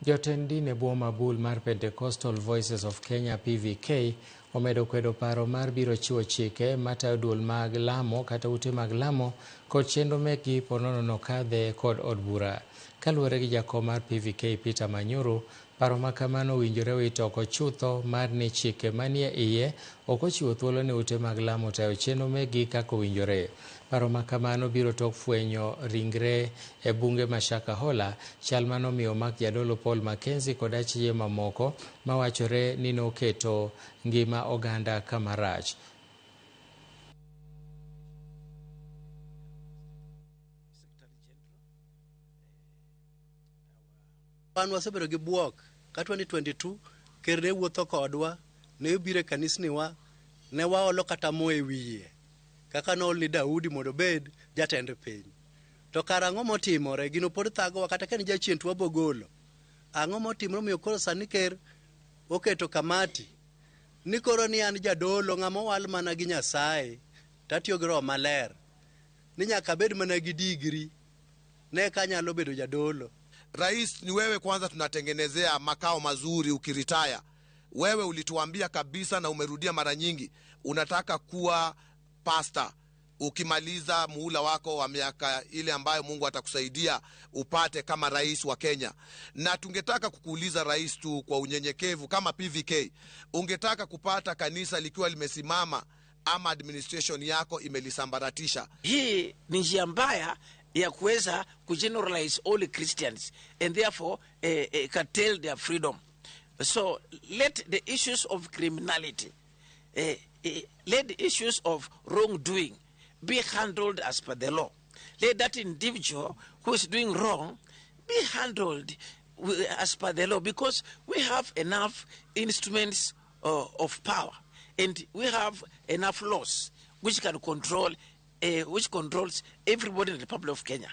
Jotend din e bwo mabul mar Pentecostal Voices of Kenya PVK omedo kwedo paro mar biro chiwo chike matayo duol mag lamo kata ute mag lamo kod chenro mekgi ponono nokadhe kod od bura. Kaluwore gi jakom mar PVK Peter Manyuru, paro ma kamano owinjore wit oko chutho mar ni chike manie iye ok ochiwo thuolo ne ute mag lamo tayo chenro mekgi kaka owinjore. Paro ma kamano biro tok fwenyo ringre e bunge ma Shakahola, chal manomiyo omak jadolo Paul Mackenzie kod achije mamoko mawachore ni noketo ngima oganda kama rach. Wan wasebedo gi bwok ka 2022 ker ne wuotho kodwa, ne obiro e kanisniwa, ne waolo kata mo e wiye kaka nool ni Daudi mondo obed jatend piny. To kara ang'o motimore? Gino pod thagowa kata ka en jachien to wabogolo. Ang'o motimore omiyo koro sani ker oketo kamati ni koro ni an jadolo ng'ama owal mana gi Nyasaye tatiyo gi Roho Maler ni nyaka abed mana gi digri ne eka anyalo bedo jadolo. Rais, ni wewe kwanza tunatengenezea makao mazuri ukiritaya. Wewe ulituambia kabisa na umerudia mara nyingi, unataka kuwa pasta ukimaliza muhula wako wa miaka ile ambayo Mungu atakusaidia upate kama rais wa Kenya. Na tungetaka kukuuliza rais tu kwa unyenyekevu, kama PVK, ungetaka kupata kanisa likiwa limesimama ama administration yako imelisambaratisha? Hii ni njia mbaya ya kuweza kugeneralize all Christians and therefore curtail their freedom. So let the issues of criminality, let the issues of wrongdoing be handled as per the law. Let that individual who is doing wrong be handled as per the law, because we have enough instruments of power and we have enough laws which can control, which controls everybody in the Republic of Kenya.